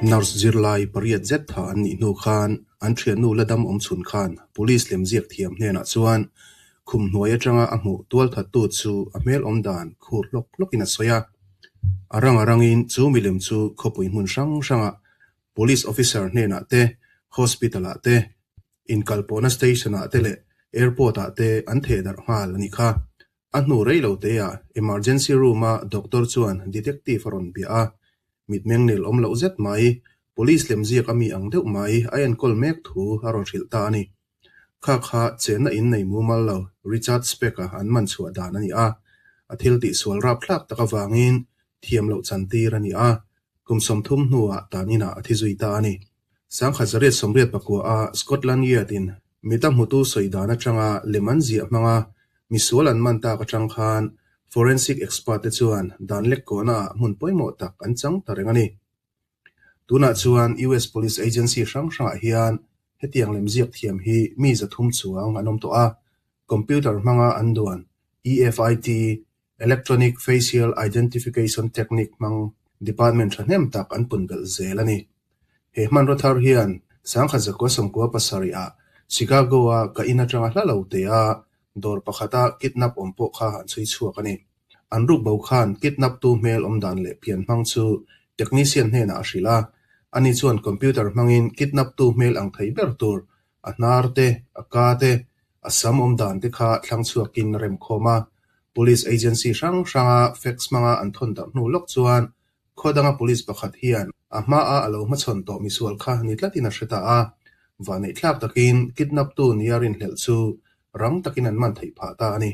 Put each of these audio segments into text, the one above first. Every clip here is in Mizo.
Nurse zirlai pariat zet tha an nih hnu khan an thiannu la dam awm chhun khan police lemziak thiam hnenah chuan khum hnuai atanga a hmuh tualthattu chu a hmel awm dan khur hlawk hlawkin a sawi a. A rang a rangin chu milem chu khawpui hmun hrang hrangah Police officer hnenah te, hospital ah te, inkalpawhna station ah te leh airport ah te an theh darh nghal a nih kha. A hnu rei lo te ah emergency room a doctor chuan detective a rawn bia a, mitmeng nel awm loh zet mai, police lemziak a mi ang deuh mai a enkawl mek thu a rawn hrilh ta a ni. Kha kha chenna in nei mumal lo Richard Speck-a an man chhuah dan a ni a, a thil tihsual rapthlak tak avangin thiam loh chantir a ni a, kum 30 hnuah tan inah a thi zui ta a ni. 1989 a Scotland Yard-in mita hmutu sawi dan atanga lem an ziah hmanga misual an man tak atang khan forensic expert te chuan dan lek kawhnaah hmun pawimawh tak an chang ta reng a ni. Tunah chuan US Police Agency hrang hrangah hian hetiang lemziak thiam hi mi 300 chuang an awm tawh a, computer hmanga an duan EFIT, Electronic Facial Identification Technique, hmang department thahnem tak an pun belh zel a ni. He hmanraw thar hian 1997 ah Chicago-a ka in atanga hla lo tea dawr pakhata kidnap awm pawh kha an chhui chhuak a ni. An ruk bo khan kidnap tu hmel awm dan leh pian hmang chu technician hnenah a hrilh a, ani chuan computer hmangin kidnap tu hmel ang thei ber tur a hnar te, a ka te, a sam awm dan te kha thlang chhuakin a remkhawm a. Police agency hrang hranga fax hmanga an thawn darh hnu lawk chuan khaw danga police pakhat hian a hmaa a lo hmachhawn tawh misual kha ni tlatin a hre ta a. Vaneihthlak takin kidnap tu nia rinhlelh chu rang takin an man theih phah ta a ni.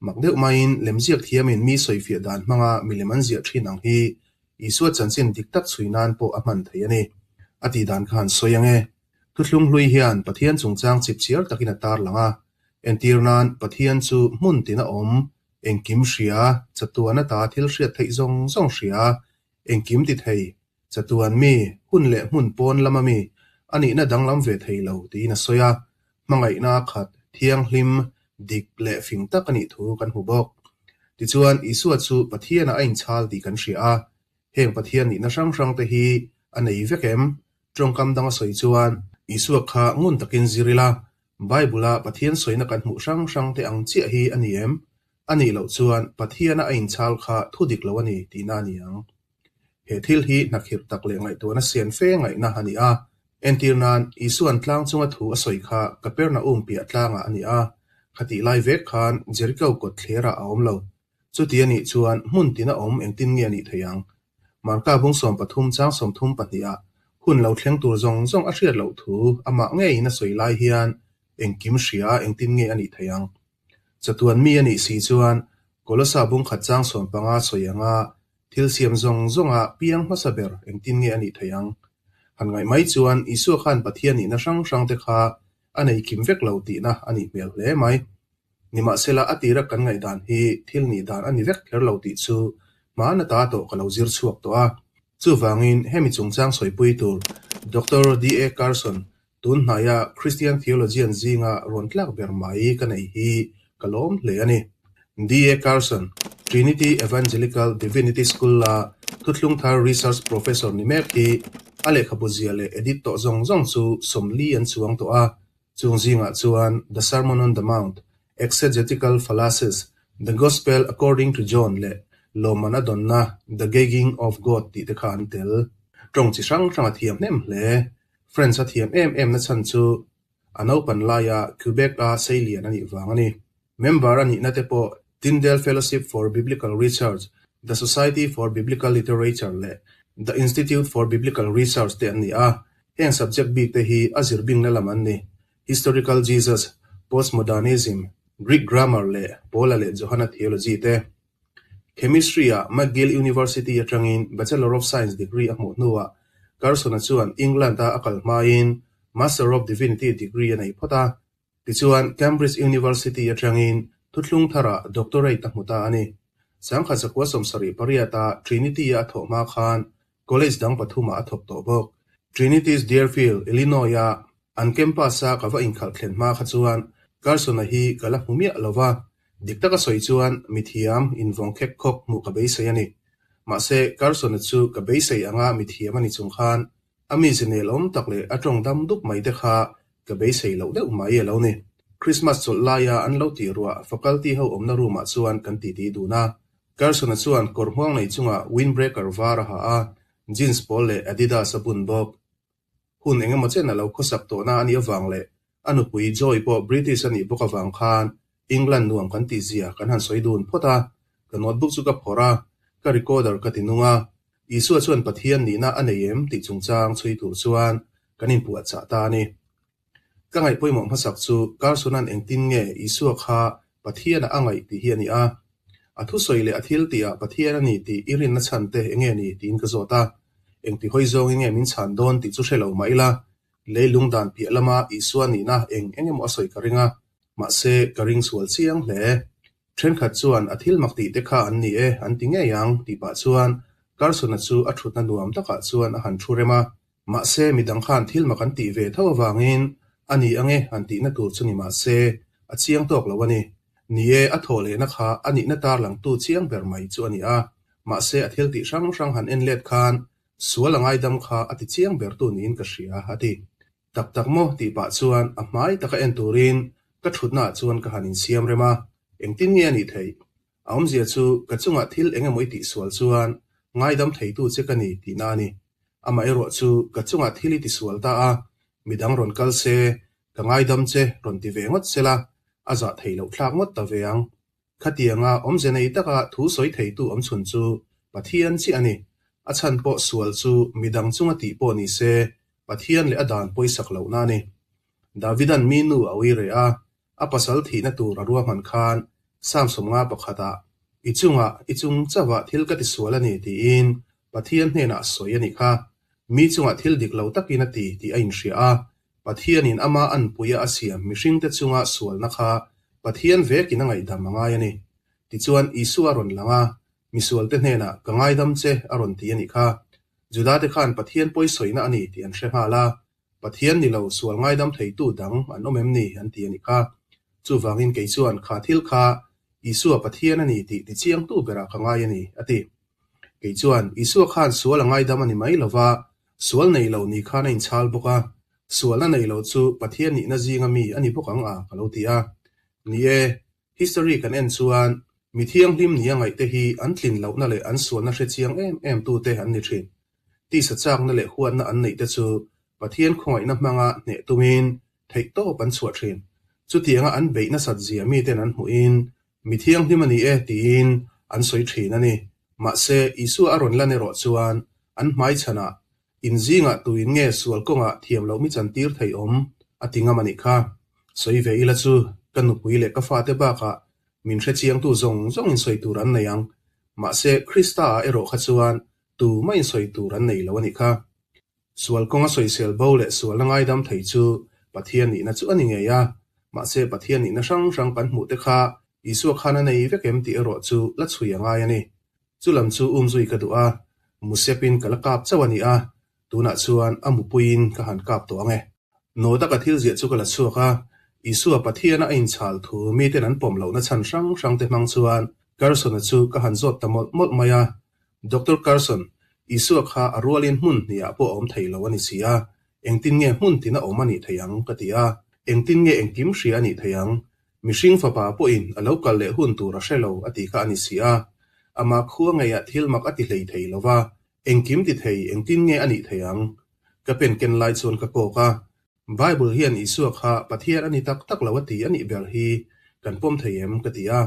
Mak deuh maiin lemziak thiamin mi sawifiah dan hmanga milem an ziah thin ang hi Isua chanchin dik tak chhui nan pawh a hman thei a ni. A tih dan kha han sawi ang e. Thuthlung hlui hian Pathian chungchang chipchiar takin a tarlang a. Entir nan Pathian chu hmun tin a awm, engkim hria, chatuan ata thil hriat theih zawng zawng hria, engkim ti thei, Chatuan mi, hun leh hmun pawn lama mi, a nihna danglam ve thei lo tiin a sawi a, hmangaihna khat, thianghlim, dik leh fing tak a nih thu kan hmu bawk. Tichuan, Isua chu Pathianah a inchhal tih kan hria a, heng Pathian nihna hrang hrang te hi a nei vek em? Tawngkam danga sawi chuan, Isua kha ngun takin zir ila, Bible-a Pathian sawina kan hmuh hrang hrang te ang chiah hi a ni em? A nih loh chuan Pathiana a inchhal kha thu dik lo a ni tihna a ni ang. He thil hi hnakhirh tak leh ngaihtuahna sian fe ngaihna a ni a. Entir nan, Isua'n tlang chunga thu a sawi kha Kapernaum piah tlangah a ni a, khatih lai vek khan Jeriko kawt thlerah a awm lo. Chuti a nih chuan hmun tina awm engtin nge a nih theih ang? Marka bung 13 chang 32 ah hun lo thleng tur zawng zawng a hriat loh thu amah ngeiin a sawi lai hian engkim hria engtin nge a nih theih ang? Chatuan mi a nih si chuan Kolosa bung khat chang 15 sawi anga Thil siam zawng zawnga piang hmasa ber engtin nge a nih theih ang? Han ngaih mai chuan Isua khan Pathian nihna hrang hrang te kha a nei kim vek lo tihna a nih hmel hle mai. Nimahsela a tira kan ngaihdan hi thil nih dan a ni vek kher lo tih chu hmana ta tawh ka lo zir chhuak tawh a. Chuvangin hemi chungchang sawipui tur Doctor DA Carson Tun hnaia Christian theologian zinga rawn tlak ber mai ka nei hi ka lawm hle a ni. D. A. Carson, Trinity Evangelical Divinity School-a Thuthlung Thar Research Professor ni mek hi a lehkhabu zia leh edit tawh zawng zawng chu 40 an chuang tawh a, chung zingah chuan The Sermon on the Mount, Exegetical Fallacies, The Gospel According to John leh Lawmman a dawnna The Gagging of God tih te kha an tel. Tawng chi hrang hrang a thiam hnem hle. French a thiam em em na chhan chu a naupan laia Quebec-a seilian a nih vang a ni. Member a nihna te pawh Tyndale Fellowship for Biblical Research, The Society for Biblical Literature leh The Institute for Biblical Research te an ni a. Heng subject bik te hi a zir bingna lam an ni, Historical Jesus, Postmodernism, Greek Grammar leh Paula leh Johana Theology te. Chemistry-ah McGill University atangin Bachelor of Science degree a hmuh hnuah Carson-a chuan England-a a kal hmain Master of Divinity degree a nei phawt a. Tichuan, Cambridge University atangin thuthlung tharah doctorate a hmu ta a ni. 1978-a Trinity-a a thawh hma khan College dang pathumah a thawk tawh bawk. Trinity's Deerfield, Illinois-a an campus-a ka va inkhalh thlen hma kha chuan Carson-a hi ka la hmu miah lo va. Dik taka sawi chuan mithiam invawng khek khawk hmuh ka beisei a ni. Mahse, Carson-a chu ka beisei anga mithiam a ni chung khan a mize nel awm tak leh a tawng dam dup mai te kha ka beisei loh deuh mai a lo ni. Christmas chawlh laia an lo tih ruah faculty ho awmna room ah chuan kan titi dun a. Carson-a chuan kawr hmuang nei chungah windbreaker var a ha a, jeans pawl leh Adidas a bun bawk. Hun eng emaw chen a lo khawsak tawhna a nih avang leh a nupui Joy pawh British a nih bawk avang khan England nuam kan tih zia kan han sawi dun phawt a, ka notebook chu ka phawrh a, ka recorder ka ti nung a, Isua chuan Pathian nihna a nei em tih chungchang chhui tur chuan kan inpuahchah ta a ni. Ka ngaih pawimawh hmasak chu Carson-a'n engtin nge Isua kha Pathianah a ngaih tih hi a ni a. A thusawi leh a thil tihah Pathian a ni tih i rinna chhan te enge ni tiin ka zawt a. Engti hawi zawngin nge min chhan dawn tih chu hre lo mah ila, leilung dan piah lama Isua nihna eng eng emaw a sawi ka ring a, mahse ka ring sual chiang hle. Thenkhat chuan a thil mak tih te kha an ni e an ti ngei ang tih pah chuan Carson-a chu a thutna nuam takah chuan a han thu rem a. Mahse, midang khan thil mak an tih ve tho avangin a ni ange han tihna tur chu ni mahse, a chiang tawk lo a ni. Ni e, a thawh lehna kha a nihna tarlangtu chiang ber mai chu a ni a. Mahse, a thil tih hrang hrang han en let khan sual a ngaidam kha a ti chiang bertu niin ka hria, a ti. Tak tak maw tih pah chuan a hmai taka en turin ka thutnaah chuan ka han insiam rem a, engtin nge a nih theih? A awmzia chu ka chungah thil eng emaw i tihsual chuan ngaidam theitu che ka ni tihna a ni. Amaherawh chu ka chungah thil i tisual ta a, midang rawn kal se, ka ngaidam che rawn ti ve ngawt sela, a zah thei loh thlak ngawt ta ve ang. Khatianga awmze nei taka thu sawi theitu awmchhun chu Pathian chiah a ni. A chhan pawh sual chu midang chunga tih pawh ni se, Pathian leh a dan pawisak lohna a ni. Davidan mi nu a ui reh a, A pasal thihna tur a ruahman khan Psalm 50 pakhatah, I chungah, i chung chauhah thil ka tisual a ni tiin Pathian hnenah sawi a nih kha. Mi chungah thil dik lo takin a ti tih a inhria a, Pathianin ama anpuia a siam mihringte chunga sualna kha Pathian vekin a ngaihdam a ngai a ni. Tichuan Isua a rawn lang a, misualte hnenah ka ngaidam che a rawn ti a nih kha. Judate khan Pathian pawisawina a ni tih an hre nghal a, Pathian ni lo sual ngaidam theitu dang an awm em ni an ti a nih kha. Chuvangin kei chuan kha thil kha Isua Pathian a ni tih tichiangtu berah ka ngai a ni, a ti. Kei chuan Isua khan sual a ngaidam a ni mai lo va, sual nei lo ni khan a inchhal bawk a, sualna nei lo chu Pathian nihna zinga mi a ni bawk ang a, ka lo ti a. Ni e, history kan en chuan mi thianghlim nia ngaihte hi an tlin lohna leh an sualna hrechiang em em tute an ni thin. Tisa chakna leh huatna an neih te chu Pathian khawngaihna hmanga hneh tumin theihtawp an chhuah thin. Chutianga an beih nasat zia miten an hmuhin, Mi thianghlim a ni e tiin an sawi thin a ni. Mahse, Isua a rawn lan erawh chuan an hmaichhanah, In zingah tuin nge sual kawngah thiam loh mi chantir thei awm? a ti ngam a nih kha. Sawi ve ila chu ka nupui leh ka fate bakah min hrechiangtu zawng zawngin sawi tur an nei ang. Mahse, Krista-ah erawh kha chuan Tu mah insawi tur an nei lo a nih kha. Sual kawnga sawisel bo leh sualna ngaidam thei chu Pathian nihna chu a ni ngei a, mahse Pathian nihna hrang hrang kan hmuh te kha Isua khan a nei vek em tih erawh chu la chhui a ngai a ni. Chu lam chu umzui ka duh a, musepin ka la kap chauh a ni a, tunah chuan a mupuiin ka han kap tawh ang e. Nawta ka thil ziah chu ka la chhuak a, Isua Pathiana a inchhal thu miten an pawm lohna chhan hrang hrang te hmang chuan Carson-a chu ka han zawt ta mawlh mawlh mai a, Doctor Carson, Isua kha a rualin hmun hnihah pawh a awm thei lo a ni si a, engtin nge hmun tina awm a nih thei ang? ka ti a. Engtin nge engkim hria a nih thei ang? Mihring fapa pawhin a lo kal leh hun tur a hre lo a ti kha a ni si a. Amah khua ngeiah thil mak a ti hlei thei lo va, engkim ti thei engtin nge a nih thei ang? Ka pen ken lai chuan ka kawk a. Bible hian Isua kha Pathian a ni tak tak lo a ti a nih ber hi kan pawm thei em? ka ti a.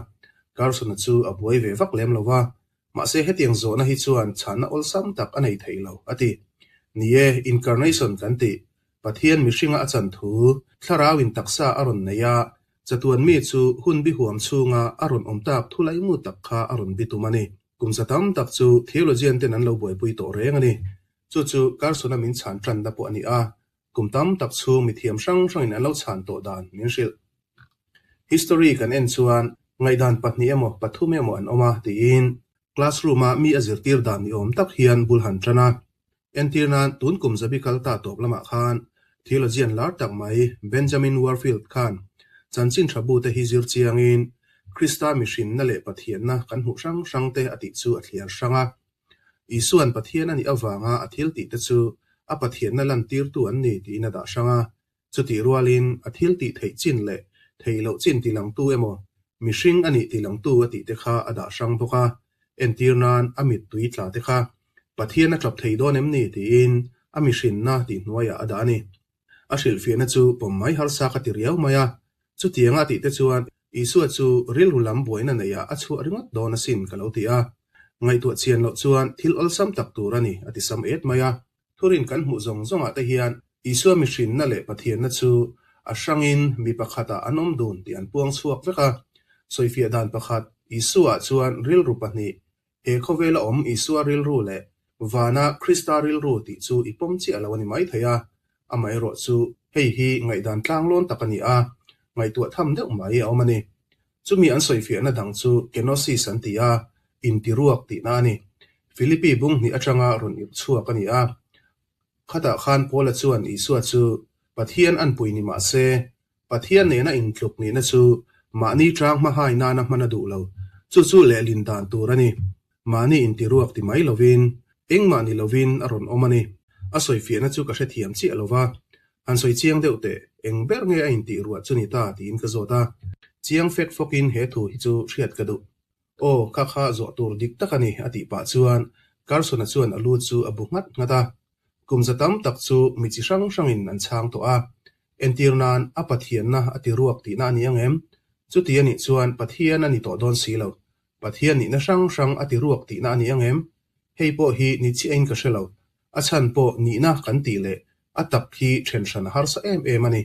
Carson-a chu a buai ve vak lem lo va, Mahse hetiang zawhna hi chuan chhanna awlsam tak a nei thei lo, a ti. Ni e, incarnation kan tih, Pathian mihringa a chan thu, thlarauin taksa a rawn nei a, chatuan mi chu hun bihuam chhunga a rawn awm tak thu laimu tak kha a rawn bitum a ni. Kum za tam tak chu theologian ten an lo buaipui tawh reng a ni. Chu chu Carson-a min chhan tanna pawh a ni a, Kum tam tak chhung mithiam hrang hrangin an lo chhan tawh dan min hrilh. History kan en chuan ngaihdan pahnih emaw pathum emaw an awm a tiin classroom-a mi a zirtir dan ni awm tak hian bul han tan a. Entir nan tun kum zabi kal ta tawp lamah khan theologian lar tak mai Benjamin Warfield khan chanchin tha bute hi zir chiangin Krista mihrinna leh Pathianna kan hmuh hrang hrangte a tih chu a thliar hrang a. Isua'n Pathian a nih avanga a thiltihte chu a Pathianna lantirtu an ni tiin a dah hrang a. Chutih rualin a thiltih theih chin leh theih loh chin tilangtu emaw, mihring a nih tilangtu a tihte kha a dah hrang bawk a. Entir nan a mittui tla te kha Pathian a tap thei dawn em ni tiin a mihrinna tih hnuaiah a dah a ni. A hrilhfiahna chu pawm mai harsa ka ti riau mai a. Chutianga a tihte chuan Isua chu rilru lam buaina neihah a chhuah ringawt dawn asin ka lo ti a. Ngaihtuah chian loh chuan thil awlsam tak tur a ni a ti sam et mai a. Thurin kan hmuh zawng zawngah te hian Isua mihrinna leh Pathianna chu a hrangin mi pakhatah an awm dun tih an puang chhuak vek a. Sawifiah dan pakhat, Isuaah chuan rilru pahnih, he khawvela awm Isua rilru leh vana Krista rilru tih chu i pawm chiah lo a ni maithei a. Amaherawhchu hei hi ngaihdan tlanglawn tak a ni a, ngaihtuah tham deuh mai a awm a ni. Chumi an sawifiahna dang chu kenosis an ti a, intiruak tihna a ni. Philippi bung hnih atanga rawn irh chhuak a ni a. Khatah khan Paula chuan Isua chu Pathian anpui ni mah se, Pathian nena intluk nihna chu mahni tang hmahai nana hman a duh lo. Chu chu lehlin dan tur a ni. Mahni intiruak ti mai lovin, engmah ni lovin a rawn awm a ni. A sawifiahna chu ka hrethiam chiah lo va, Han sawi chiang deuh teh, eng ber nge a intih ruah chu ni ta tiin ka zawt a. Chiang fek fawkin he thu hi chu hriat ka duh. Aw, kha kha zawh tur dik tak a ni a tih pah chuan Carson-a chuan a lu chu a bu nghat nghat a. Kum za tam tak chu mi chi hrang hrangin an chhang tawh a. Entir nan a Pathianna a ti ruak tihna a ni ang em? Chuti a nih chuan Pathian a ni tawh dawn si lo. Pathian nihna hrang hrang a ti ruak tihna a ni ang em? Hei pawh hi ni chiahin ka hre lo. A chhan pawh nihna kan tih leh a tak hi then hran a harsa em em a ni.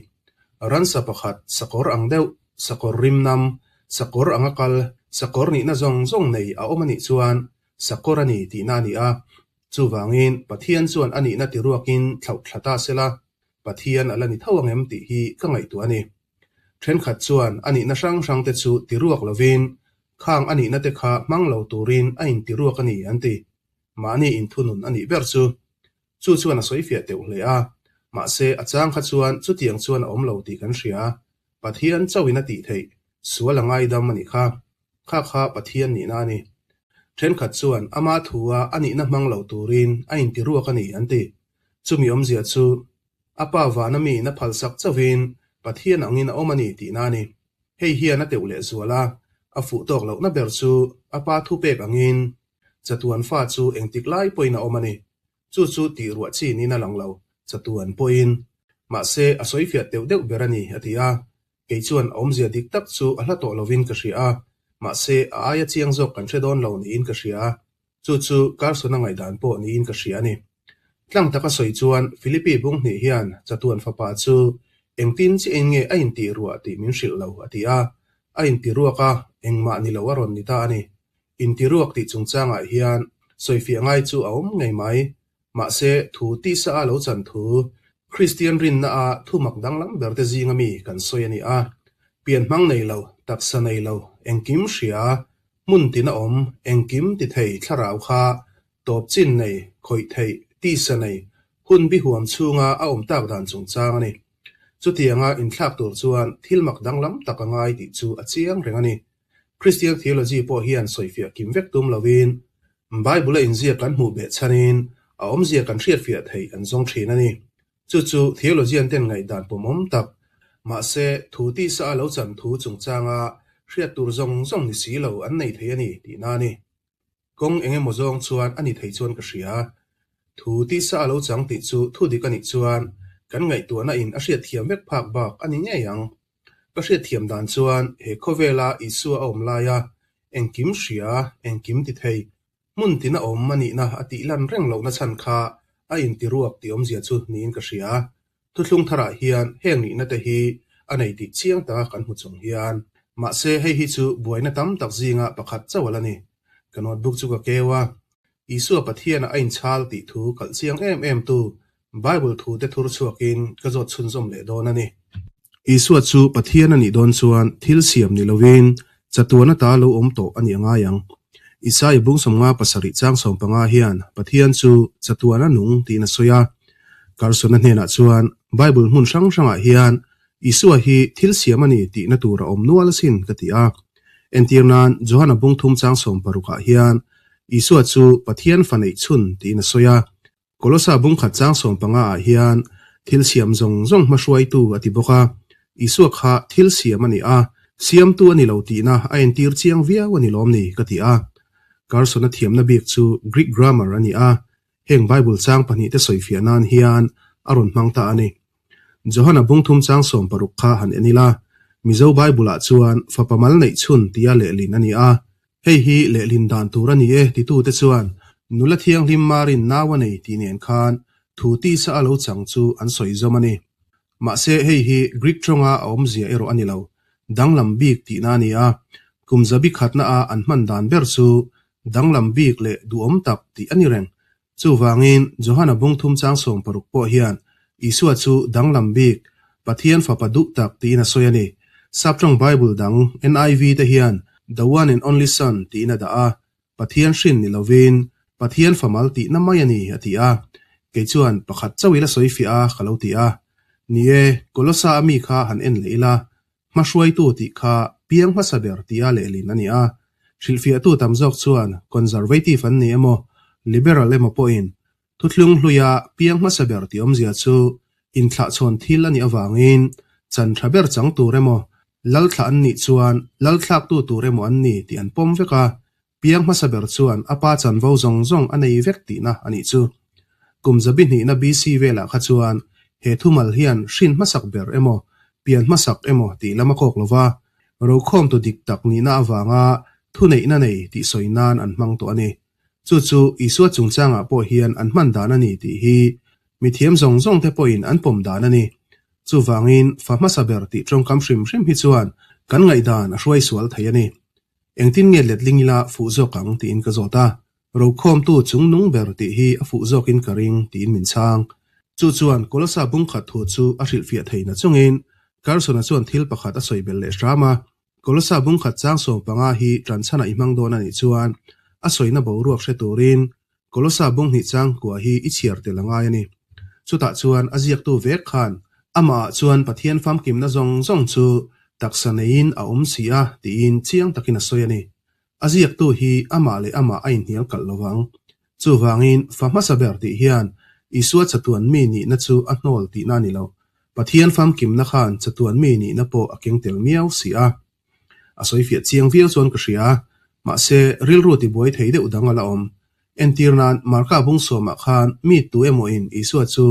Ransa pakhat sakawr ang deuh, sakawr rim nam, sakawr anga kal, sakawr nihna zawng zawng nei a awm a nih chuan sakawr a ni tihna a ni a. Chuvangin Pathian chuan a nihna ti ruakin thlauh thla ta sela, Pathian a la ni tho ang em tih hi ka ngaihtuah a ni. Thenkhat chuan a nihna hrang hrangte chu ti ruak lovin khang a nihna te kha hmang lo turin a inti ruak a ni an ti. Mahni inthunun a nih ber chu. Chu chuan a sawi fiah teuh hle a. Mahse, a chang kha chuan chutiang chuan a awm lo tih kan hria. Pathian chauhin a tih theih, sual a ngaidam a nih kha. Kha kha Pathian nihna a ni. Thenkhat chuan ama thua a nihna hmang lo turin a inti ruak a ni an ti. Chumi awmzia chu a pa vana miin a phalsak chauhin Pathian angin a awm a ni tihna a ni. Hei hian a teuh lehzual a, a fuh tawk lohna ber chu a pa thupek angin Chatuan fa chu engtik lai pawhin a awm a ni. Chu chu tih ruah chin in a lang lo, chatuan pawhin. Mahse, a sawi fiah deuh deuh ber a ni, a ti a. Kei chuan a awmzia dik tak chu a hla tawh lovin ka hria a, mahse, a aia chiang zawk kan hre dawn lo niin ka hria. Chu chu Carson-a ngaihdan pawh niin ka hria a ni. Tlang taka sawi chuan Philippi bung hnih hian chatuan fapa chu engtin chiahin nge a intih ruah tih min hrilh lo, a ti a. A inti ruak a, engmah ni lo a rawn ni ta a ni. Intiruak tih chungchangah hian sawifiah ngai chu a awm ngei mai. Mahse, thu tisa a lo chan thu, Kristian rinna a thu mak danglam berte zinga mi kan sawi a ni a. Pianhmang nei lo, taksa nei lo, engkim hria, hmun tina awm, engkim ti thei thlarau kha tawp chin nei, khawih theih, tisa nei, hun bi huam chhunga a awm tak dan chungchang a ni. Chutianga inthlak tur chuan thil mak danglam tak a ngai tih chu a chiang reng a ni. Christian theology pawh hian sawifiah kim vek tum lovin Bible-a inziak kan hmuh beh chhanin a awmzia kan hriatfiah theih an zawng thin a ni. Chu chu theologian ten ngaihdan pawmawm tak, mahse thu tisa a lo chan thu chungchanga hriat tur zawng zawng ni si lo an nei thei a ni tihna a ni. Kawng eng emaw zawng chuan a ni thei chuan ka hria. Thu tisa a lo chang tih chu thu dik a nih chuan kan ngaihtuahna in a hriatthiam vek phak bak a ni ngei ang. Ka hriatthiam dan chuan he khawvela Isua a awm laia engkim hria, engkim ti thei, hmun tina awm a nihna a tih lan reng lohna chhan kha a intiruak tih awmzia chu niin ka hria. Thuthlung tharah hian heng nihna te hi a nei tih chiang taka kan hmu chung hian. Mahse hei hi chu buaina tam tak zinga pakhat chauh a la ni. Ka notebook chu ka keu a, Isua Pathianah a inchhal tih thu kalh chiang em em tu Bible thu te thur chhuakin ka zawt chhunzawm leh dawn a ni. Isua chu Pathian a nih dawn chuan thil siam ni lovin chatuan ata lo awm tawh a nih a ngai ang. Isaia bung 57 chang 15 hian Pathian chu chatuan a nung tiin a sawi a. Carson-a hnenah chuan Bible hmun hrang hrangah hian Isua hi thil siam a ni tihna tur a awm nual asin ka ti a. Entir nan, Johana bung thum chang sawmparukah hian Isua chu Pathian fa neih chhun tiin a sawi a. Kolosa bung khat chang sawmpanga ah hian thil siam zawng zawng hmahruaitu a ti bawk a. Isua kha thil siam a ni a, siamtu a ni lo tihna a entir chiang viau a ni lawm ni ka ti a. Carson-a thiamna bik chu Greek grammar a ni a, heng Bible chang pahnihte sawifiah nan hian a rawn hmang ta a ni. Johana bungthum chang 16 kha han en ila, Mizo Bible-ah chuan fapa mal neih chhun tia lehlin a ni a. Hei hi lehlin dan tur a ni e titute chuan nula thianghlim Marin nau a nei tih nen khan thu tisa a lo chang chu an sawi zawm a ni. Mahse hei hi Greek tawnga a awmzia erawh a ni lo, danglam bik tihna a ni a. Kum zabi khatna a an hman dan ber chu danglam bik leh duhawm tak tih a ni reng. Chuvangin, Johana bungthum chang 16 pawh hian Isua chu danglam bik, Pathian Fapa duh tak tiin a sawi a ni. Saptawng Bible dang, NIV te hian The One and Only Son tiin a dah a, Pathian hrin ni lovin Pathian famal tihna mai a ni a ti a. Kei chuan pakhat chauh ila sawi fiah a ka lo ti a. Ni e, Kolosa a mi kha han en leh ila, Hmahruaitu tih kha piang hmasa ber tia lehlin a ni a. Hrilhfiahtu tam zawk chuan Conservative an ni emaw, Liberal emaw pawhin thuthlung hluia piang hmasa ber tih awmzia chu inthlahchhawn thil a nih avangin chan tha ber chang tur emaw, lalthlah an nih chuan lalthlaktu tur emaw an ni tih an pawm vek a. Piang hmasa ber chuan a pa chanvo zawng zawng a nei vek tihna a nih chu. Kum zabi hnihna BC velah kha chuan he thumal hian hrin hmasak ber emaw, pian hmasak emaw tih lam a kawk lo va, rokhawmtu dik tak nihna avanga thuneihna nei tih sawi nan an hmang tawh a ni. Chu chu Isua chungchangah pawh hian an hman dan a ni tih hi mithiam zawng zawngte pawhin an pawm dan a ni. Chuvangin fa hmasa ber tih tawngkam hrim hrim hi chuan kan ngaihdan a hruai sual thei a ni. Engtin nge letling ila fuh zawk ang tiin ka zawt a, rokhawmtu chung nung ber tih hi a fuh zawkin ka ring tiin min chhang. Chu chuan Kolosa bungkhat thu chu a hrilhfiah thei na chungin Carson-a chuan thil pakhat a sawi belh leh hram a, Kolosa bungkhat chang 15 hi tanchhanah i hmang dawn a nih chuan a sawina boruak hre turin Kolosa bunghnih chang kua hi i chhiar tel a ngai a ni. Chutah chuan a ziaktu vek khan amahah chuan Pathian famkimna zawng zawng chu taksa neiin a awm si a tiin chiang takin a sawi a ni. A ziaktu hi amah leh amah a inhnial kalh lo vang. Chuvangin fa hmasa ber tih hian Isua chatuan mi nihna chu a hnawl tihna a ni lo. Pathian famkimna khan chatuan mi nihna pawh a keng tel miau si a. A sawi fiah chiang viau chuan ka hria. Mahse, rilru tibuai thei deuh dang a la awm. Entir nan, Marka bung sawmah khan mi tu emawin Isua chu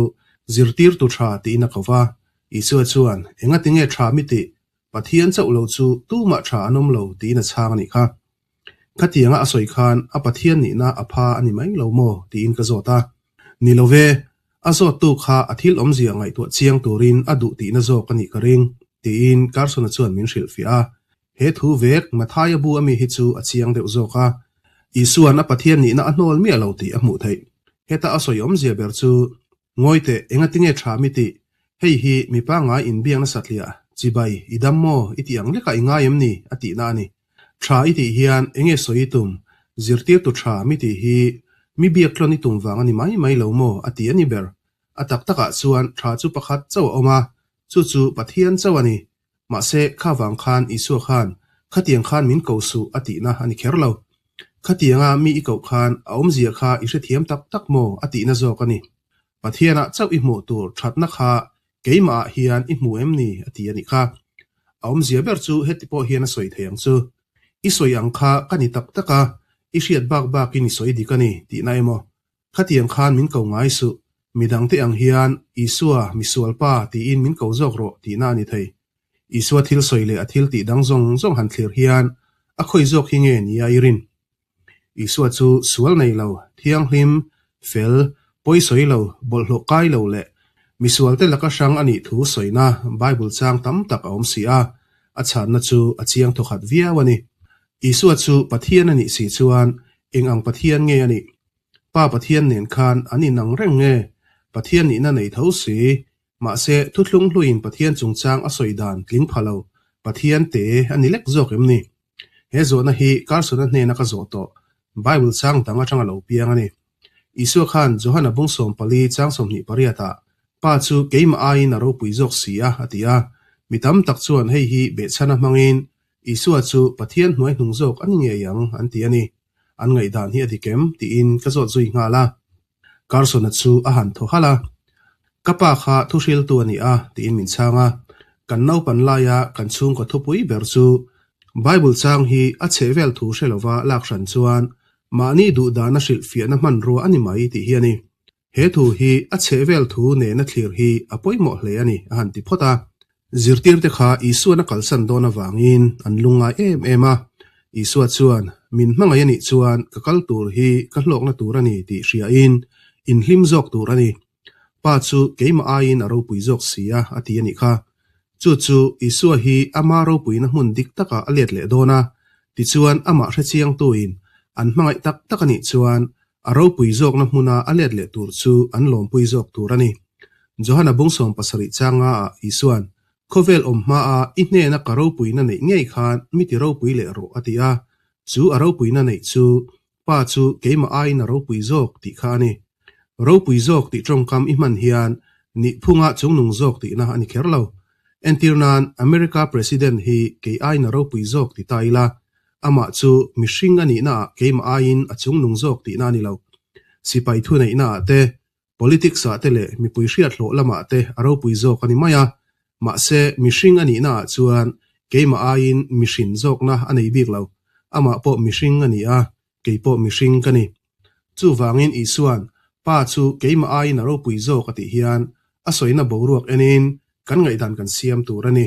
zirtirtu tha tiin a ko va. Isua chuan, Engati nge tha mi tih? Pathian chauh lo chu tumah tha an awm lo tiin a chhang a nih kha. Khatianga a sawi khan a Pathian nihna a pha a ni mai lo maw? tiin ka zawt a. Ni lo ve, a zawttu kha a thil awmzia ngaihtuah chiang turin a duh tihna zawk a nih ka ring, tiin Carson-a chuan min hrilhfiah a. He thu vek Mathaia bu ami hi chu a chiang deuh zawk a. Isua'n a Pathian nihna a hnawl miah lo tih a hmuh theih. Heta a sawi awmzia ber chu, Ngawi teh, engatinge tha mi tih? Hei hi mi pangngai inbiak nasat hliah, chibai, i dam maw? I tih ang lekah i ngai em ni? a tihna a ni. Tha i tih hian enge sawi i tum? Zirtirtu tha mi tih hi mi biak tlawn i tum vang a ni mai mai lo maw? a ti a ni ber. A tak takah chuan tha chu pakhat chauh a awm a, chu chu Pathian chauh a ni. Mahse, kha vang khan Isua khan khatiang khan min ko suh a tihna a ni kher lo. Khatianga mi i koh khan a awmzia kha i hrethiam tak tak maw a tihna zawk a ni. Pathianah chauh i hmuh tur thatna kha Keimahah hian i hmu em ni? a ti a nih kha. A awmzia ber chu heti pawh hian a sawi thei ang chu. I sawi ang kha ka ni tak tak a, i hriat bak bakin i sawi dik a ni tihna emaw? Khatiang khan min ko ngai suh, midangte ang hian Isua, misual pa tiin min ko zawk rawh tihna a ni thei. Isua thil sawi leh a thil tih dang zawng zawng han thlir hian a khawi zawk hi nge nia i rin? Isua chu sual nei lo, thianghlim, fel, pawisawi lo, bawlhhlawh kai lo leh misualte laka hrang a nih thu sawina Bible chang tam tak a awm si a, a chhanna chu a chiang thawkhat viau a ni. Isua chu Pathian a nih si chuan eng ang Pathian nge a nih? Pa Pathian nen khan an inang reng nge? Pathian nihna nei tho si, Mahse, thuthlung hluin Pathian chungchang a sawi dan tling pha lo, Pathian te a ni lek zawk em ni? He zawhna hi Carson-a hnena ka zawh tawh, Bible chang dang atanga lo piang a ni. Isua khan Johana bung 14 chang 28 ah, Pa chu keimah aiin a ropui zawk si a, a ti a. Mi tam tak chuan hei hi behchhana hmangin. Isua chu Pathian hnuai hnung zawk a ni ngei ang an ti a ni. An ngaihdan hi a dik em? tiin ka zawt zui nghal a. Carson-a chu a han thaw halh a, Ka pa kha thuhriltu a ni a, tiin min chhang a. Kan naupan laia kan chhungkaw thupui ber chu Bible chang hi a chhehvel thu hre lova lak hran chuan mahni duhdana hrilhfiahna hmanrua a ni mai tih hi a ni. He thu hi a chhehvel thu nena thlir hi a pawimawh hle a ni, a han ti phawt a. Zirtirte kha Isua'n a kalsan dawn avangin an lungngai em em a. Isua chuan, Min hmangaih a nih chuan ka kal tur hi ka hlawkna tur a ni tih hriain in hlim zawk tur a ni. Pa chu keimah aiin a ropui zawk si a, a ti a nih kha. Chu chu Isua hi ama ropuina hmun dik takah a let leh dawn a, tichuan amah hrechiangtuin an hmangaih tak tak a nih chuan A ropui zawkna hmuna a let leh tur chu an lawmpui zawk tur a ni. Johana bung 70 changa ah Isua'n, Khawvel awm hmaa i hnena ka ropuina neih ngei khan mi ti ropui leh rawh a ti a. Chu a ropuina neih chu Pa chu keimah aiin a ropui zawk tih kha a ni. Ropui zawk tih tawngkam i hman hian nihphunga chungnung zawk tihna a ni kher lo. Entir nan America President hi kei aiin a ropui zawk ti ta ila, Amah chu mihring a nihnaah keimah aiin a chungnung zawk tihna a ni lo. Sipai thuneihnaah te, politics-ah te leh mipui hriathlawh lamah te a ropui zawk a ni mai a. Mahse, mihring a nihnaah chuan keimah aiin mihrin zawkna a nei bik lo. Amah pawh mihring a ni a, kei pawh mihring ka ni. Chuvangin Isua'n, Pa chu keimah aiin a ropui zawk a tih hian a sawina boruak enin kan ngaihdan kan siam tur a ni.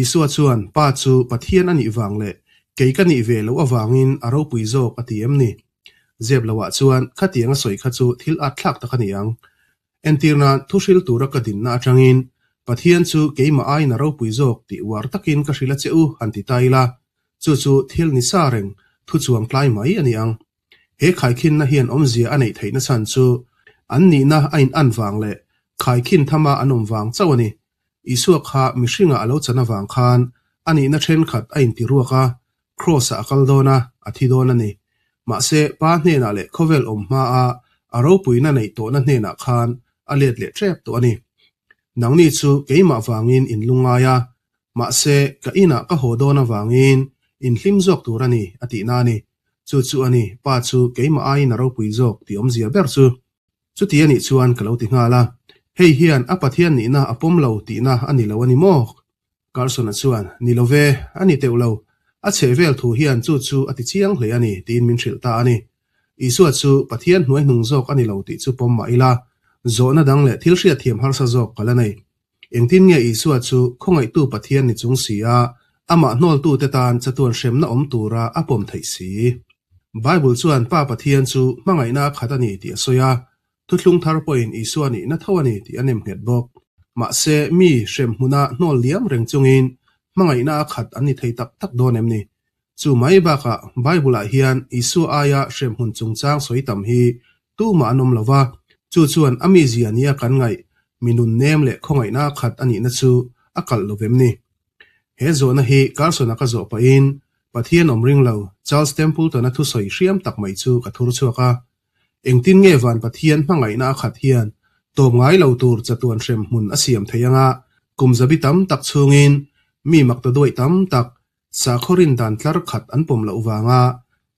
Isua chuan Pa chu Pathian a nih vang leh kei ka nih ve loh avangin a ropui zawk a ti em ni? Zep loah chuan khatiang a sawi kha chu thil at thlak tak a ni ang. Entir nan thuhril tura ka dinna atangin Pathian chu keimah aiin a ropui zawk tih uar takin ka hrilh a che u han ti ta ila, chu chu thil ni sa reng thu chuang tlai mai a ni ang. He khaikhinna hian awmzia a neih theihna chhan chu an nihna a in an vang leh khaikhin thama an awm vang chauh a ni. Isua kha mihringah a lo chan avang khan a nihna thenkhat a inti ruak a, Kraws-ah a kal dawn a, a thi dawn a ni. Mahse, Pa hnenah leh khawvel awm hmaa a ropuina neih tawhna hnenah khan a let leh tep tawh a ni. Nangni chu keimah vangin in lungngai a, mahse, ka inah ka haw dawn avangin in hlim zawk tur a ni, a tihna a ni. Chu chu a ni, Pa chu keimah aiin a ropui zawk tih awmzia ber chu. Chuti a nih chuan ka lo ti nghal a, hei hian a Pathian nihna a pawm lo tihna a ni lo a ni maw? Carson-a chuan, Ni lo ve, a ni teuh lo. A chhehvel thu hian chu chu a ti chiang hle a ni, tiin min hrilh ta a ni. Isua chu Pathian hnuai hnung zawk a ni lo tih chu pawm mah ila, zawhna dang leh thil hriatthiam harsa zawk ka la nei. Engtin nge Isua chu khawngaihtu Pathian ni chung si a, amah hnawltute tan chatuan hremna awm tura a pawm theih si? Bible chuan Pa Pathian chu hmangaihna a khat a ni tih a sawi a, thuthlung thar pawhin Isua nihna tho a ni tih a nem nghet bawk. Mahse, mi hrem hmuna hnawl liam reng chungin hmangaihna a khat an ni thei tak tak dawn em ni? Chu mai bakah Bible-ah hian Isua aia hremhmun chungchang sawi tam hi tumah an awm lo va, chu chuan a mizia nia kan ngaih mi nun nem leh khawngaihna khat a nihna chu a kalh lo vem ni? He zawhna hi Carson-a ka zawh pahin Pathian awm ring lo Charles Templeton-a thusawi hriam tak mai chu ka thur chhuak a. Engtin nge van Pathian hmangaihna a khat hian tawp ngai lo tur chatuan hrem hmun a siam thei anga kum zabi tam tak chhungin mi maktaduaih tam tak Sakhaw rin dan tlar khat an pawm loh vanga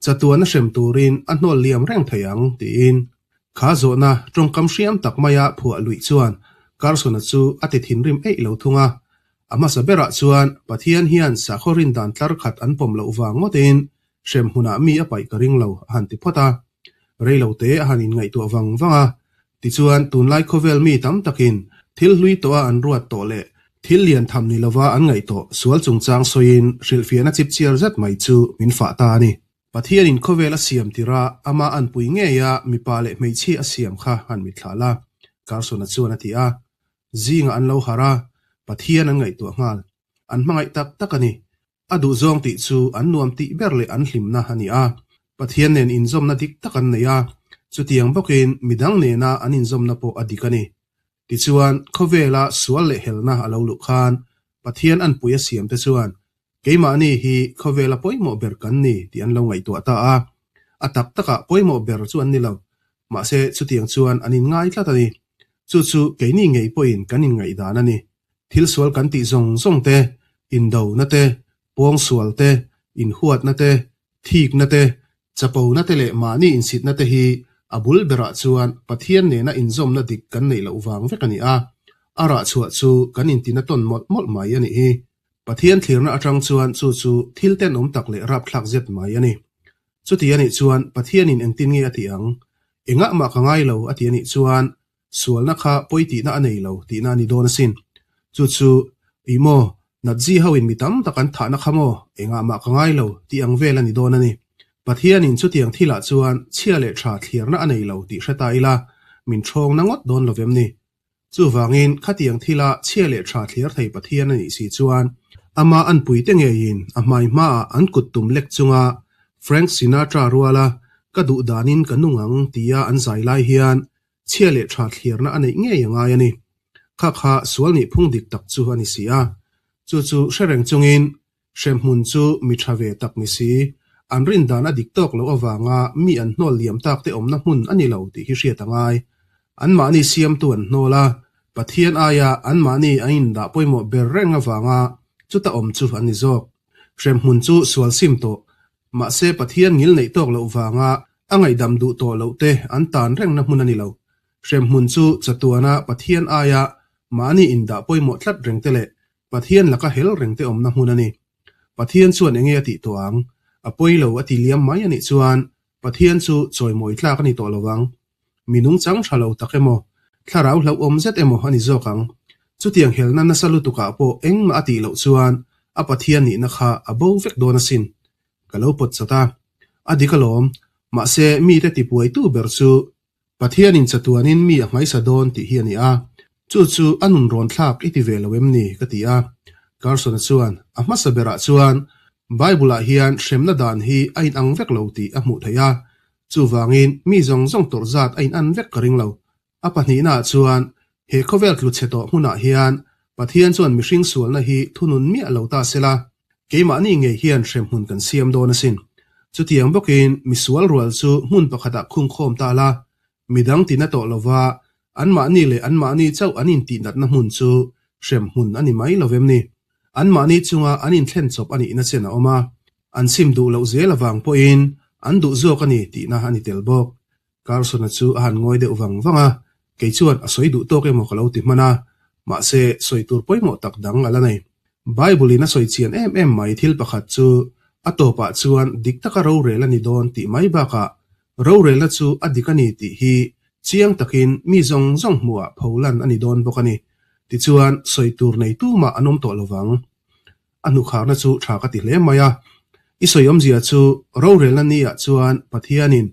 chatuan a hrem turin a hnawl liam reng thei ang, tiin. Kha zawhna tawngkam hriam tak maia phuah luih chuan Carson-a chu a ti thinrim eih lo thung a. A hmasa berah chuan Pathian hian sakhaw rin dan tlar khat an pawm loh vang ngawtin hrem hmunah mi a paih ka ring lo, a han ti phawt a. Reilote a han inngaihtuah vang vang a, tichuan tunlai khawvel mi tam takin thil hlui tawha an ruat tawh leh thil lian tham ni lova an ngaihtuah sual chungchang sawiin hrilhfiahna chipchiar zet mai chu min fah ta a ni. Pathianin khawvel a siam tirh a, ama anpui ngeia mipa leh hmeichhia a siam kha han mitthlah la, Carson-a chuan a ti a. Zingah an lo harh a, Pathian an ngaihtuah nghal. An hmangaih tak tak a ni. A duhzawng tih chu an nuam tih ber leh an hlimna a ni a. Pathian nen inzawmna dik tak an nei a, chutiang bawkin midang nena an inzawmna pawh a dik a ni. Tichuan, khawvela sual leh helna a lo luh khan Pathian anpui a siamte chuan keimahni hi khawvela pawimawh ber kan ni tih an lo ngaihtuah ta a. A tak takah pawimawh ber chu an ni lo, mahse chutiang chuan an inngai tlat a ni. Chu chu keini ngei pawhin kan inngaihdan a ni. Thil sual kan tih zawng zawng te, indona te, Pawngsual te, inhuatna te, thikna te, chapona te leh mahni insitna te hi a bul berah chuan Pathian nena inzawmna dik kan neih loh vang vek a ni a, a rah chhuah chu kan intina tawn mawlh mawlh mai a nih hi. Pathian thlirna atang chuan chu chu thil tenawm tak leh rapthlak zet mai a ni. Chuti a nih chuan Pathianin engtin nge a tih ang? Engah mah ka ngai lo a ti a nih chuan Sualna kha pawi tihna a nei lo tihna a ni dawn asin. Chu chu, Ih maw, Nazi ho in mi tam tak an thahna kha maw, engah mah ka ngai lo tih ang vel a ni dawn a ni. Pathianin chutiang thilah chuan chhia leh tha thliarna a nei lo tih hre ta ila, min ṭhawng na ngawt dawn lovem ni? Chuvangin khatiang thila chhia leh tha thliar thei Pathian a nih si chuan, ama anpuite ngeiin a hmai hmaah an kut tum lek chunga Frank Sinatra ruala ka duh danin ka nung ang tia an zai lai hian Chhia leh tha thliarna a neih ngei a ngai a ni. Kha kha sual nih phung dik tak chu a ni si a. Chu chu hre reng chungin hremhmun chu mi tha ve tak ni si, an rin dan a dik tawk loh avanga mi an hnawl liam tak te awmna hmun a ni lo tih hi hriat a ngai. Anmahni siamtu an hnawl a, Pathian aia anmahni an indah pawimawh ber reng avanga chuta awm chu an ni zawk. Hremhmun chu sual sim tawh Mahse Pathian ngil neih tawk loh vanga a ngaihdam duh tawh loh te an tan rengna hmun a ni lo. Hremhmun chu chatuana Pathian aia mahni indah pawimawh tlat reng te leh Pathian laka hel reng te awmna hmun a ni. Pathian chuan enge a tih tawh ang? A pawi lo a ti liam mai a nih chuan Pathian chu chawimawi tlak a ni tawh lo ang. Mi nungchang tha lo tak emaw, thlarau hlauhawm zet emaw a ni zawk ang. Chutiang helna nasa lutukah pawh engmah a tih loh chuan a Pathian nihna kha a bo vek dawn asin. Ka lo pawt chat a. A dik alawm. Mahse, mite tipuaitu ber chu Pathianin chatuanin mi a hmaisa dawn tih hi a ni a. Chu chu a nun rawn thlak i ti ve lo em ni? ka ti a. Carson-a chuan, A hmasa berah chuan Bible-ah hian hremna dan hi a inang vek lo tih a hmuh theih a. Chuvangin, mi zawng zawng tawrh zat a inan vek ka ring lo. A pahnihnaah chuan, he khawvel tlu chhe tawh hmunah hian Pathian chuan mihring sualna hi thunun miah lo ta sela, keimahni ngei hian hremhmun kan siam dawn asin. Chutiang bawkin, misual rual chu hmun pakhatah khungkhawm ta la, midang tina tawh lova anmahni leh anmahni chauh an intihnatna hmun chu hremhmun a ni mai lovem ni? Anmahni chunga an inthlen chawp a nihna chen a awm a, an sim duh loh zel avang pawhin an duh zawk a ni tihna a ni tel bawk. Carson-a chu a han ngawi deuh vang vang a, kei chuan a sawi duh tawk emaw ka lo ti hman a, mahse sawi tur pawimawh tak dang a la nei. Bible-in a sawi chian em em mai thil pakhat chu a tawpah chuan dik taka rorel a ni dawn tih mai bakah rorelna chu a dik a ni tih hi chiang takin mi zawng zawng hmuhah pholan a ni dawn bawk a ni. Tichuan sawi tur nei tumah an awm tawh lovang. A hnukharna chu tha ka ti hle mai a. I sawi awmzia chu rorelna ni ah chuan Pathianin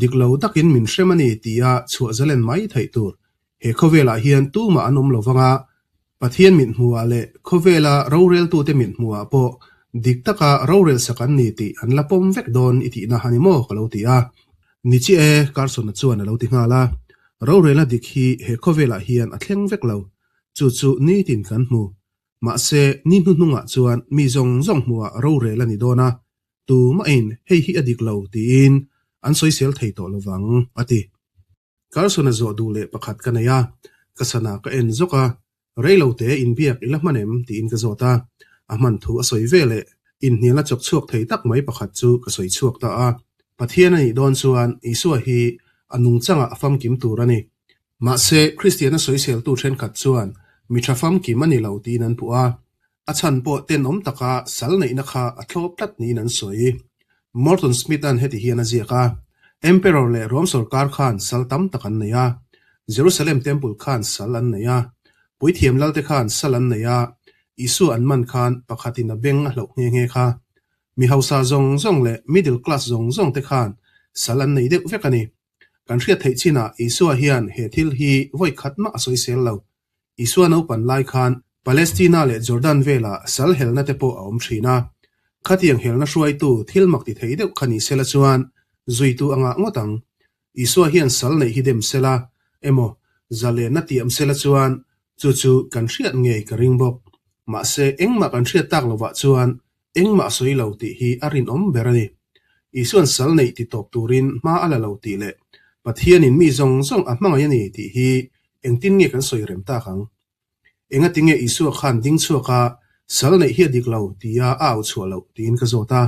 dik lo takin min hrem a ni tia chhuah zalen mai theih tur. He khawvelah hian tumah an awm lo vang a, Pathian mit hmuhah leh khawvela roreltute mit hmuhah pawh dik taka rorel sak an ni tih an la pawm vek dawn i tihna a ni maw ka lo ti a. Ni chiah e, Carson-a chuan a lo ti nghal a. Rorelna dik hi he khawvelah hian a thleng vek lo. Chu chu nitin kan hmu. Mahse, ni hnuhnungah chuan mi zawng zawng hmuhah rorel a ni dawn a, tumahin hei hi a dik lo tiin an sawisel thei tawh lovang, a ti. Carson-a zawh duh leh pakhat ka nei a, ka sana ka en zawk a, reilote inbiak i la hman em tiin ka zawt a, a hman thu a sawi ve leh inhnialna chawk chhuak thei tak mai pakhat chu ka sawi chhuak ta a. Pathian a nih dawn chuan Isua hi a nungchangah a famkim tur a ni. Mahse, Kristiana sawiseltu thenkhat chuan mi tha famkim a ni lo tiin an puh a, a chhan pawh tenawm taka sal neihna kha a thlawp tlat niin an sawi. Morton Smith-a'n heti hian a ziak a, Emperor leh Rom sorkar khan sal tam tak an nei a, Jerusalem Temple khan sal an nei a, Puithiam lalte khan sal an nei a, Isua an man khan pakhatin a beng a hloh nghe nghe kha. Mi hausa zawng zawng leh middle class zawng zawng te khan sal an nei deuh vek a ni. Kan hriat theih chinah Isua hian he thil hi vawi khat mah a sawisel lo. Isua naupan lai khan Palestina leh Jordan velah sal helna te pawh a awm thin a. Khatiang helna hruaitu thil mak ti thei deuh kha ni sela chuan zuitu a ngah ngawt ang. Isua hian sal neih hi dem sela emaw zalenna tiam sela chuan chu chu kan hriat ngei ka ring bawk. Mahse engmah kan hriat tak lovah chuan Engmah a sawi lo tih hi a rinawm ber a ni. Isua'n sal neih ti tawp turin hma a la lo tih leh Pathianin mi zawng zawng a hmangaih a ni tih hi engtin nge kan sawi rem tak ang? Engati nge Isua khan ding chhuak a Sal neih hi a dik lo tia a au chhuah loh tiin ka zawt a.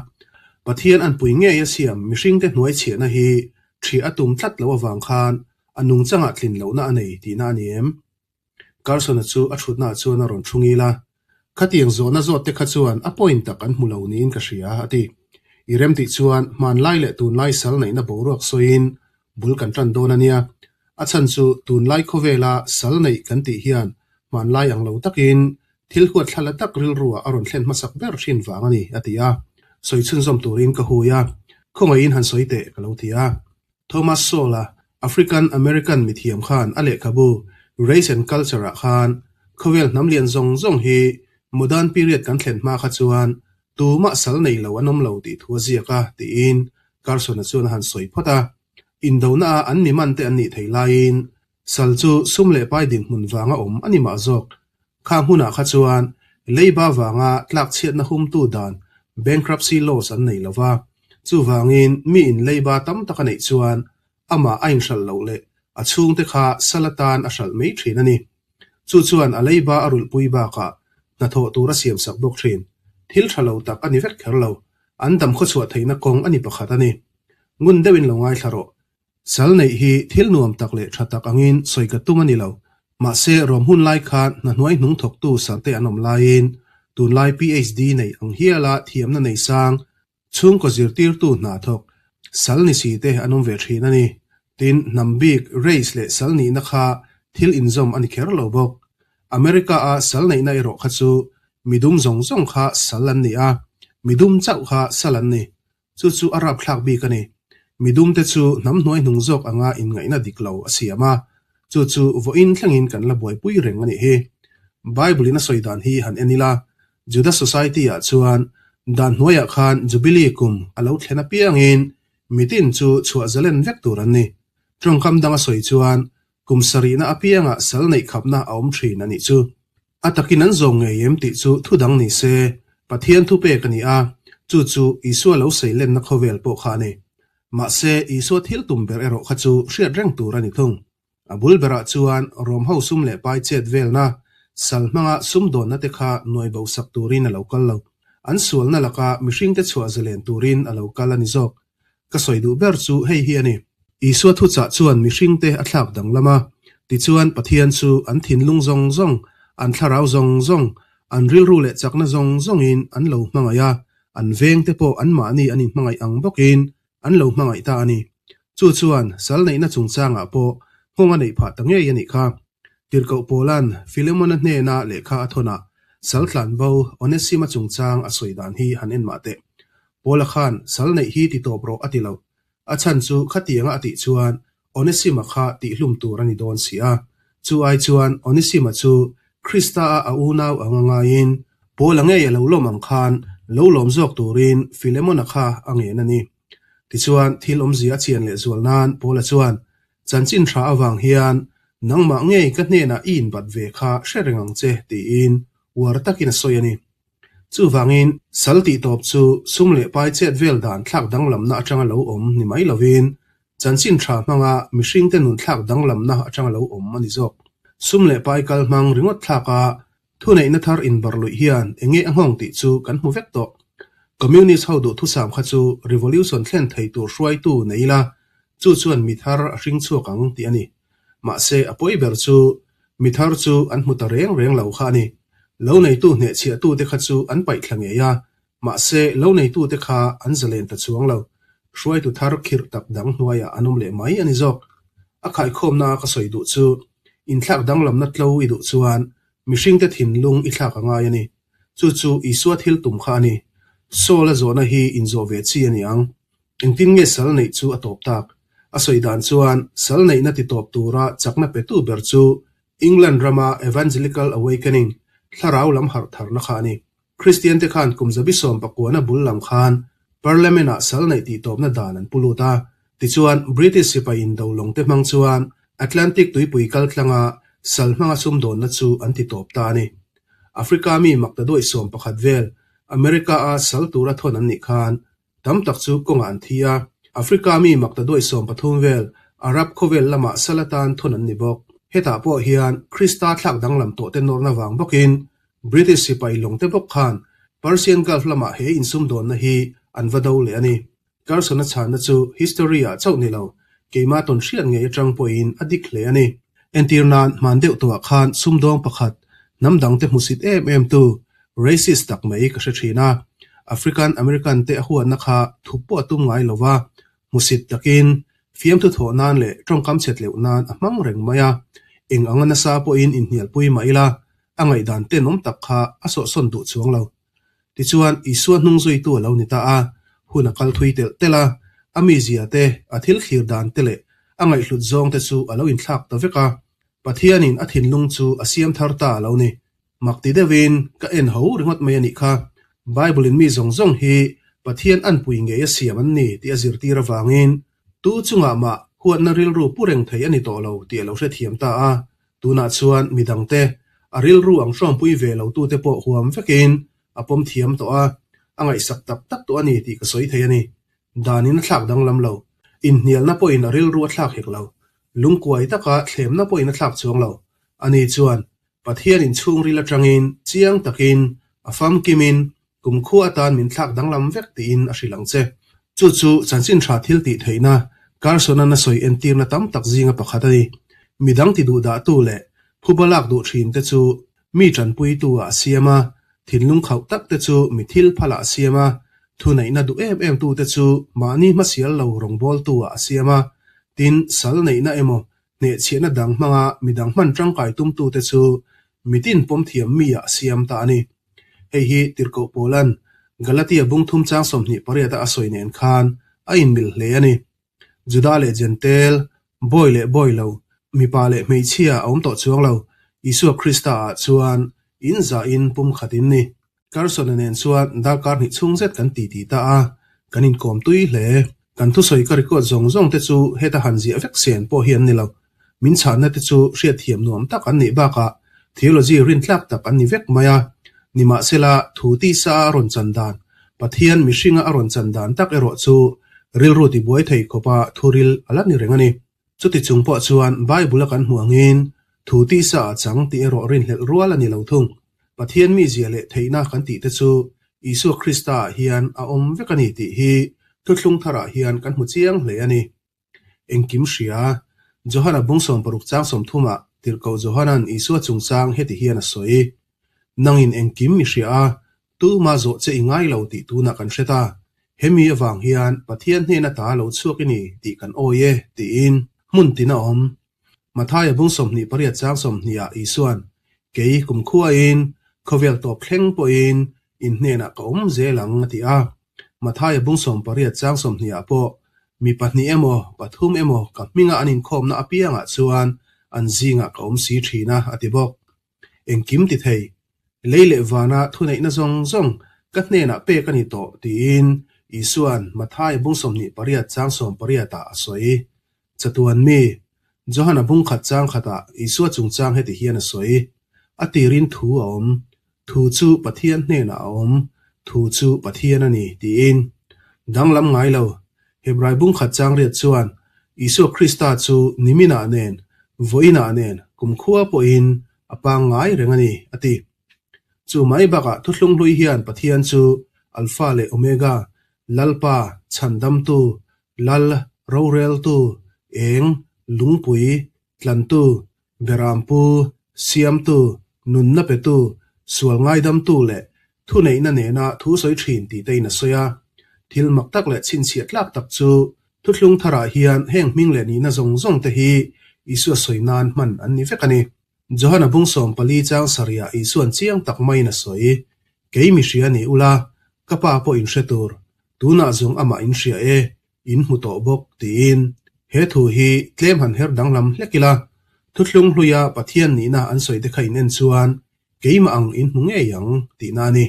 Pathian an pui ngei a siam mihringte hnuai chhiahna hi ṭhiah a tum tlat loh avang khan a nungchangah tlin lohna a nei tihna a ni em? Carson-a chu a ṭhutnaah chuan a rawn ṭhu ngil a. Khatiang zawhna zawt te kha chuan a point tak an hmu lo niin ka hria, a ti. I remtih chuan hmanlai leh tunlai sal neihna boruak sawiin bul kan ṭan dawn a nia. A chhan chu tunlai khawvela sal neih kan tih hian hmanlai ang lo takin thil huatthlala tak rilruah a rawn thlen hmasak ber ṭhin vang a ni, a ti a. Sawi chhunzawm turin ka hui a, khawngaihin han sawi teh ka lo ti a. Thomas Sowell-a African American mithiam khan a lehkhabu Race and Culture-ah khan khawvel hnam lian zawng zawng hi modern period kan thlen hma kha chuan tumah sal nei lo an awm lo tih thu a ziak a tiin Carson-a chuan a han sawi phawt a. Indona a an mi man te an nih thei laiin sal chu sum leh pai dinhmun vanga awm a ni mah zawk. Kha hmunah kha chuan leiba vanga tlakchhiatna humtu dan bankruptcy laws an nei lo va, chuvangin mi in leiba tam tak a neih chuan amah a inhralh loh leh a chhungte kha sal atan a hralh mai thin a ni. Chu chuan a leiba a rulhpui bakah hnathawh tur a siamsak bawk thin. Thil tha lo tak a ni vek kher lo, an dam khawchhuah theihna kawng a ni pakhat a ni. Ngun deuhin lo ngaithla rawh. Sal neih hi thil nuam tak leh tha tak angin sawi ka tum a ni lo. Mahse, rawm hun lai khan hna hnuai hnung thawktu salte an awm laiin tunlai PhD nei ang hiala thiamna nei sang chhungkaw zirtirtu hna thawk sal ni si te an awm ve thin a ni. Tin, hnam bik, race leh sal nihna kha thil inzawm a ni kher lo bawk. America-a sal neihna erawh kha chu midum zawng zawng kha sal an ni a, midum chauh kha sal an ni. Chu chu a rapthlak bik a ni. Midumte chu hnam hnuai hnung zawk anga inngaihna dik lo a siam a, chu chu vawiin thlengin kan la buaipui reng a nih hi. Bible-in a sawi dan hi han en ila, Juda Society-ah chuan dan hnuaiah khan Jubilee kum a lo thlen apiangin mitin chu chhuah zalen vek tur an ni. Tawngkam danga sawi chuan kum sarihna apiangah sal neih khapna a awm thin a nih chu. A takin an zawm ngei em tih chu thu dang ni se, Pathian thupek a ni a, chu chu Isua lo sei lenna khawvel pawh kha a ni. Mahse, Isua thil tum ber erawh kha chu hriat reng tur a ni thung. A bul berah chuan Rom ho sum leh pai chet velna, sal hmanga sum dawnna te kha nuai bo sak turin a lo kal lo. An sualna laka mihringte chhuah zalen turin a lo kal a ni zawk. Ka sawi duh ber chu hei hi a ni. Isua thuchah chuan mihringte a thlak danglam a, tichuan Pathian chu an thinlung zawng zawng, an thlarau zawng zawng, an rilru leh chakna zawng zawngin an lo hmangaih a, an vengte pawh anmahni an inhmangaih ang bawkin an lo hmangaih ta a ni. Chu chuan sal neihna chungchangah pawh nghawng a neih phah ta ngei a nih kha. Tirhkoh Paula'n Filemona hnena lehkha a thawnah sal tlanbo Onesima chungchang a sawi dan hi han en mah teh. Paula khan sal neih hi ti tawp rawh a ti lo. A chhan chu khatianga a tih chuan Onesima kha tihhlum tur a ni dawn si a. Chu ai chuan Onesima chu Krista-a a unau anga ngaiin Paula ngei a lo lawm ang khan lo lawm zawk turin Filemona kha a ngen a ni. Tichuan thil awmzia a chian lehzual nan Paula chuan Chanchin tha avang hian nangmah ngei ka hnenah i inbat ve kha hre reng ang che tiin uar takin a sawi a ni. Chuvangin sal tih tawp chu sum leh pai chet vel dan thlak danglamna atanga lo awm ni mai lovin chanchin tha hmanga mihringte nun thlak danglamna atanga lo awm a ni zawk. Sum leh pai kal hmang ringawt thlaka Thuneihna thar inbar luih hian eng nge a nghawng tih chu kan hmu vek tawh. Communist ho duhthusam kha chu revolution thlen thei tur hruaitu nei ila, chu chuan mi thar a hring chhuak ang tih a ni. Mahse a pawi ber chu mi thar chu an hmu ta reng reng lo kha a ni. Lo neitu hnehchhiahtute kha chu an paih thla ngei a, mahse lo neitute kha an zalen ta chuang lo. Hruaitu thar khirh tak dang hnuaiah an awm leh mai a ni zawk. A khaikhawmna ka sawi duh chu inthlak danglamna tlo i duh chuan Mihringte thinlung i thlak a ngai a ni. Chu chu Isua thil tum kha a ni. Saul a zawhna hi inzawh ve chi a ni ang. Engtin nge sal neih chu a tawp tak? A sawi dan chuan sal neihna ti tawp tura chakna petu ber chu England rama Evangelical Awakening, thlarau lam harh tharna kha a ni. Kristian te khan kum zabi sawm pakuana bul lam khan Parliament ah sal neih tih tawpna dan an pu lut a. Tichuan, British sipai indo lawng te hmang chuan Atlantic tuipui kal tlanga sal hmanga sumdawnna chu an ti tawp ta a ni. Africa mi makta duaih 11 vel America a sal tura thawn an nih khan Tam tak chu kawngah an thi a, Africa mi makta duaih 13 vel Arab khawvel lamah sal atan thawn an ni bawk. Hetah pawh hian Krista thlak danglam tawhte nawrna vang bawkin British sipai lawng te bawk khan Persian Gulf lamah he insumdawnna hi an va do leh a ni. Carson-a chhanna chu history-ah chauh ni lo, keimah tawn hriat ngei atang pawhin a dik hle a ni. Entir nan hman deuh tawhah khan sumdawng pakhat, hnam dangte hmusit em em tu, racist tak mai ka hre thin a. African American te a huatna kha thup pawh a tum ngai lo va, hmusit takin fiamthu thawh nan leh tawngkam chhet leuh nan a hmang reng mai a. Eng anga nasa pawhin inhnialpui mah ila, a ngaihdan tenawm tak kha a sawhsawn duh chuang lo. Tichuan, Isua hnung zuitu a lo ni ta a, hun a kal thui telh telh a, a mizia te, a thil thlir dan te leh a ngaihhlut zawng te chu a lo inthlak ta vek a. Pathianin a thinlung chu a siam thar ta a lo ni. Mak ti deuhin ka en ho ringawt mai a nih kha. Bible-in mi zawng zawng hi Pathian anpui ngei a siam an ni tih a zirtir avangin tu chungah mah huatna rilru pu reng thei a ni tawh lo tih a lo hrethiam ta a. Tunah chuan midangte a rilru ang hrawmpui ve lo tute pawh huam vekin a pawm thiam tawh a, a ngaihsak tak tak tawh a ni tih ka sawi thei a ni. Danin a thlak danglam lo. Inhnialna pawhin a rilru a thlak hek lo. Lungkuai taka thlemna pawhin a thlak chuang lo. Ani chuan Pathianin chhungril atangin chiang takin a famkimin Kumkhua atan min thlak danglam vek tiin a hrilh ang che. Chu chu chanchin tha thil tih theihna Carson-a'n a sawi entirna tam tak zinga pakhat a ni. Midang ti duh dahtu leh phuba lak duh thin te chu mi tanpuitu ah a siam a, thinlung khauh tak te chu mi thil phalah a siam a, thuneihna duh em em tu te chu mahni hmasial lo rawngbawltu ah a siam a, tin sal neihna emaw hnehchhiahna dang hmanga midang hman tangkai tumtute chu mitin pawm thiam mi ah siam ta a ni. Hei hi Tirhkoh Paula'n Galatia bung thum chang 28 a a sawi nen khan a inmil hle a ni. Juda leh Jentail, bawi leh bawi lo, mipa leh hmeichhia a awm tawh chuang lo, Isua Krista ah chuan in zahin pumkhat in ni. Carson-a nen chuan darkar hnih chhung zet kan titi ta a, kan inkawm tui hle. Kan thusawi ka record zawng zawng te chu heta han ziah vek sen pawh hi an ni lo. Min chhanna te chu hriatthiam nuam tak an nih bakah theology rintlak tak an ni vek mai a. Nimahsela, thu tisa a rawn chan dan, Pathian mihringa a rawn chan dan tak erawh chu rilru tibuai thei khawpa thuril a la ni reng a ni. Chuti chung pawh chuan Bible-a kan hmuh angin thu tisa a chang tih erawh rinhlelh rual a ni lo thung. Pathian mizia leh theihna kan tih te chu Isua Krista-ah hian a awm vek a ni tih hi thuthlung tharah hian kan hmu chiang hle a ni. Engkim hria, Johana bung 60 chang 30 ah tirhkoh Johana'n Isua chungchang heti hian a sawi, Nangin engkim i hria a, Tuma zawh che i ngai lo tih tunah kan hre ta. Hemi avang hian Pathian hnena ta lo chhuak i ni tih kan awi e, tiin hmun tin a awm. Mathaia bung 28 chang 20 ah Isua'n, Kei kumkhuain, khawvel tawp thleng pawhin in hnenah ka awm zel ang, a ti a. Mathaia bung 18 chang 20 ah pawh, Mi pahnih emaw, pathum emaw ka hminga an inkhawmna apiangah chuan an zingah ka awm si thin a, a ti bawk. Engkim ti thei, lei leh vana thuneihna zawng zawng ka hnenah pek a ni tawh tiin Isua'n Mathaia bung 28 chang 18 ah a sawi. Chatuan mi, Johana bung khat chang khatah Isua chungchang heti hian a sawi, A tirin thu a awm, thu chu Pathian hnenah a awm, thu chu Pathian a ni tiin. Danglam ngai lo, Hebrai bung khat chang riat chuan Isua Krista chu niminah nen, vawiinah nen, kumkhua pawhin a pangngai reng a ni, a ti. Chu mai bakah thuthlung hlui hian Pathian chu Alpha leh Omega, Lalpa, Chhandamtu, Lal, Roreltu, Eng, Lungpui, Tlantu, Berampu, Siamtu, Nunna petu, Sual ngaidamtu leh Thuneihna nena thu sawi thin tih te in a sawi a. Thil mak tak leh chhinchhiah tlak tak chu thuthlung tharah hian heng hming leh nihna zawng zawng te hi Isua sawi nan hman an ni vek a ni. Johana bung 14 chang sarihah Isua'n chiang tak maiin a sawi, Kei mi hria ni ula, ka pa pawh in hre tur, tunah zawng amah in hria e, in hmu tawh bawk, tiin. He thu hi tlem han her danglam hlek ila, thuthlung hluia Pathian nihna an sawi te kha in en chuan keimah ang in hmu ngei ang tihna a ni.